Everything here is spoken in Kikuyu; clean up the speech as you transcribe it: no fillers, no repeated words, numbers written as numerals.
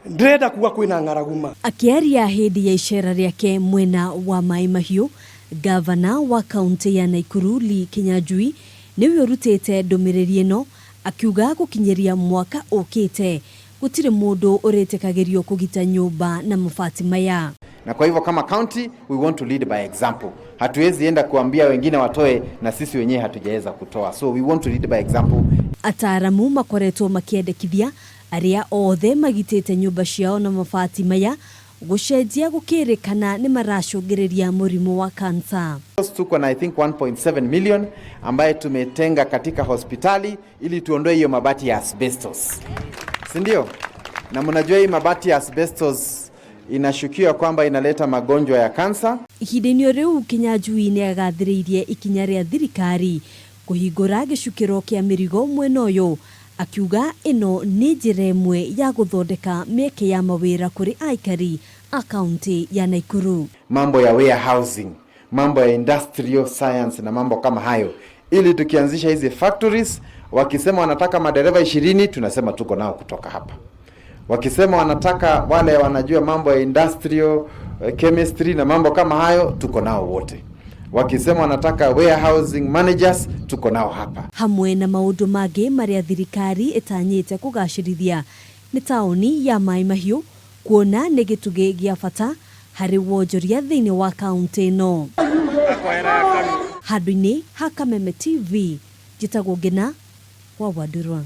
Ndĩrenda kuga kwĩna ng'aragu ma. Akĩaria hĩndĩ ya icera rĩake mwena wa Maĩ Mahiũ, Ngavana wa kauntĩ ya Naikuru Lee Kinyanjui nĩwe ũrutĩte ndũmĩrĩri ĩno akiuga gũkinyĩria mwaka ũkĩte gũtirĩ mũndũ ũrĩtĩkagĩrio kũgita nyũmba na mabati maya. Na kwa hivyo kama county we want to lead by example. Hatuwezi enda kuambia wengine watoe na sisi wenyewe hatujaweza kutoa. So we want to lead by example. Ataaramu makoretwo makĩendekithia arĩa othe magitĩte nyũmba ciao na mabati maya gũcenjia gũkĩrĩkana nĩ maracũngĩrĩria mũrimũ wa kansa. Tuko na I think 1.7 million ambaye tumetenga katika hospitali ili tuondoe hiyo mabati ya asbestos, si ndio? Na mnajua hii mabati ya asbestos inashukiwa kwamba inaleta magonjwa ya kansa. Ihinda-inĩ o rĩu Kinyanjui nĩ agathĩrĩirie ikinya rĩa thirikari kũhingũra gĩcukĩro kĩa mĩrigo mwena ũyũ akiuga ĩno nĩ njĩra ĩmwe ya gũthondeka mĩeke ya mawĩra kũrĩ aikari a kaunti ya Naikuru. Mambo ya warehousing, mambo ya industrial science na mambo kama hayo, ili tukianzisha hizi factories, wakisema wanataka madereva 20 tunasema tuko nao kutoka hapa. Wakisema wanataka wale wanajua mambo ya industrial chemistry na mambo kama hayo, tuko nao wote. Wakisema wanataka warehousing managers, tuko nao hapa. Hamwe na maũndũ mangĩ marĩa thirikari ĩtanyĩte kũgacĩrithia nĩ taũni ya Maĩ Mahiũ kuona nĩ gĩtugĩ gĩa bata harĩ wonjoria thĩinĩ wa kaunti ĩno. Handũ-inĩ ha Kameme TV, njĩtagwo Ngina wa Wandurwa.